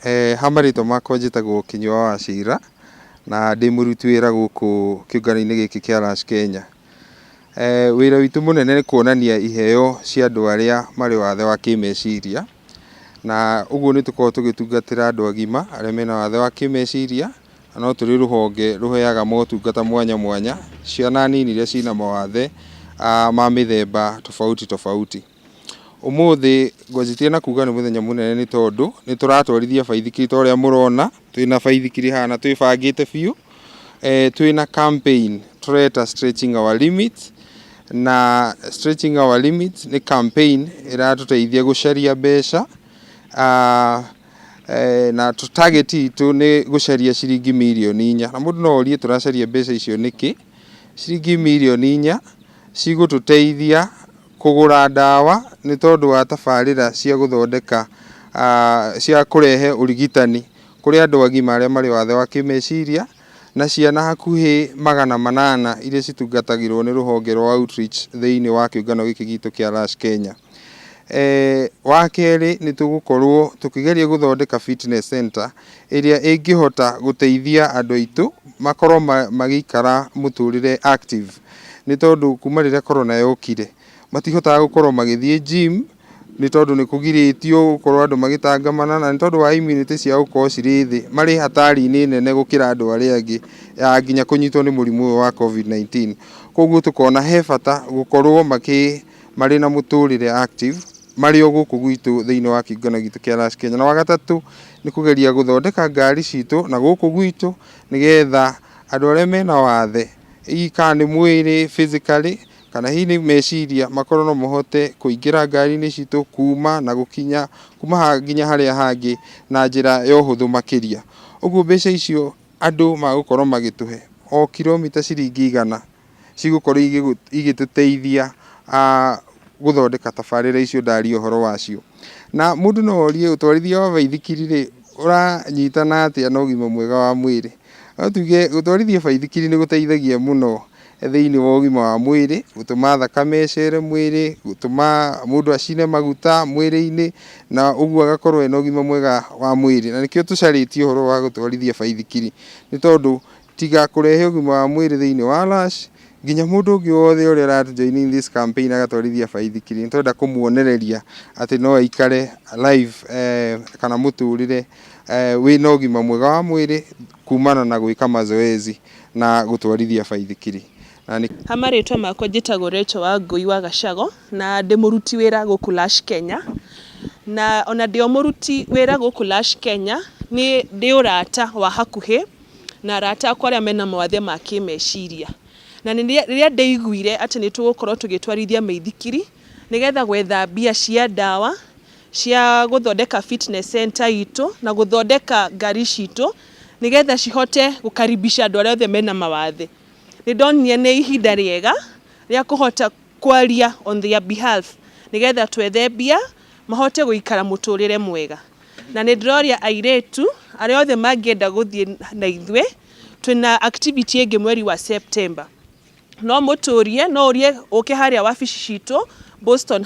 Ha marĩtwa makwa njĩtagwo Kĩnyua wa Wachira na ndĩ mũruti wĩra gũkũ kĩũngano-inĩ gĩkĩ kĩa Lash Kenya. Wĩra witũ mũnene nĩ kuonania iheo cia andũ arĩa marĩ wathe wa kĩmeciria, na ũguo nĩ tũkoragwo tũgĩtungatĩra andũ agima arĩa mena wathe wa kĩmeciria, na no tũrĩ rũhonge rũheaga motungata mwanya mwanya ciana nini iria ciĩna mawathe ma mĩthemba tofauti tofauti. Ũmũthĩ ngwanjĩtie na kuga nĩ mũthenya mũnene nĩ tondũ nĩ tũratwarithia baithikiri ta ũrĩa mũrona twĩna baithikiri haha na twĩbangĩte biũ. Twĩna campaign tũreta Stretching Our Limits, na Stretching Our Limits nĩ campaign ĩratũteithia gũcaria mbeca, na target itũ nĩ gũcaria ciringi mirioni 4. Na mũndũ no orie tũracaria mbeca icio nĩkĩ? Ciringi mirioni 4 cigũtũteithia kũgũra ndawa nĩ tondũ wa tabarĩra cia gũthondeka, cia kũrehe ũrigitani kũrĩ andũ agima arĩa marĩ wathe wa kĩmeciria na ciana hakuhĩ 800 iria citungatagĩrwo nĩ rũhonge rwa outreach thĩinĩ wa kĩũngano gĩkĩ gitũ kĩa Lash Kenya. Wa kerĩ, nĩ tũgũkorwo tũkĩgeria gũthondeka fitness center ĩrĩa ĩngĩhota gũteithia andũ aitũ makorwo magĩikara mũtũrĩre active, nĩ tondũ kuma rĩrĩa corona yokire matihotaga gũkorwo magĩthiĩ gym nĩ tondũ nĩ kũgirĩtio gũkorwo andũ magĩtangamana, na nĩ tondũ wa immunity ciao gũkorwo cirĩ thĩ, marĩ hatari-inĩ nene gũkĩra andũ arĩa angĩ ya nginya kũnyitwo nĩ mũrimũ ũyũ wa COVID-19. Koguo tũkona he bata gũkorwo marĩ na mũtũrĩre active marĩ o gũkũ gwitũ thĩinĩ wa kĩũngano gitũ kĩa Lash Kenya. Na wa gatatũ nĩ kũgeria gũthondeka ngari citũ na gũkũ gwitũ nĩgetha andũ arĩa mena wathe, hihi kana nĩ mwĩrĩ physically kana hihi nĩ meciria, makorwo no mahote kũingĩra ngari-inĩ citũ kuma na gũkinya kuma haha nginya harĩa hangĩ na njĩra ya ũhũthũ makĩria. Ũguo mbeca icio andũ magũkorwo magĩtũhe o kilomita ciringi 100 cigũkorwo igĩtũteithia gũthondeka tabarĩra icio ndaria ũhoro wacio. Na mũndũ no orie, ũtwarithia wa baithikiri rĩ, ũranyitana atĩa na ũgima mwega wa mwĩrĩ? No tuge gũtwarithia baithikiri nĩ gũteithagia mũno thĩinĩ wa ũgima wa mwĩrĩ, gũtũma thakame ĩcere mwĩrĩ, gũtũma mũndũ acine maguta mwĩrĩ-inĩ, na ũguo agakorwo ena ũgima mwega wa mwĩrĩ. Na nĩkĩo tũcarĩtie ũhoro wa gũtwarithia baithikiri, nĩ tondũ tiga kũrehe ũgima wa mwĩrĩ thĩinĩ wa Lash, nginya mũndũ ũngĩ wothe ũrĩa ũratũ join in this campaign agatwarithia baithikiri, nĩ tũrenda kũmuonereria atĩ no aikare life kana mũtũrĩre wĩna ũgima mwega wa mwĩrĩ kumana na gwĩka mazoezi na gũtwarithia baithikiri. Na nĩ Ha marĩtwa makwa njĩtagwo Rachel Wangũi wa Gacago na ndĩ mũruti wĩra gũkũ Lash Kenya. Na ona ndĩ o mũruti wĩra gũkũ Lash Kenya, nĩ ndĩ ũrata wa hakuhĩ na arata akwa arĩa mena mawathe ma kĩmeciria. Na rĩrĩa ndĩiguire atĩ nĩ tũgũkorwo tũgĩtwarithia mĩithikiri nĩgetha gwetha mbia cia ndawa cia gũthondeka fitness center itũ na gũthondeka ngari citũ nĩgetha cihote gũkaribisha andũ arĩa othe mena mawathe, nĩ ndonire nĩ ihinda rĩega rĩa kũhota kwaria on their behalf nĩgetha twethe mbia mahote gũikara mũtũrĩre mwega. Na nĩ ndĩroria airĩtu arĩa othe mangĩenda gũthiĩ na ithuĩ, twĩna activity ĩngĩ mweri wa September, no mũtũrie, no ũrie ũke harĩa wabici citũ Boston.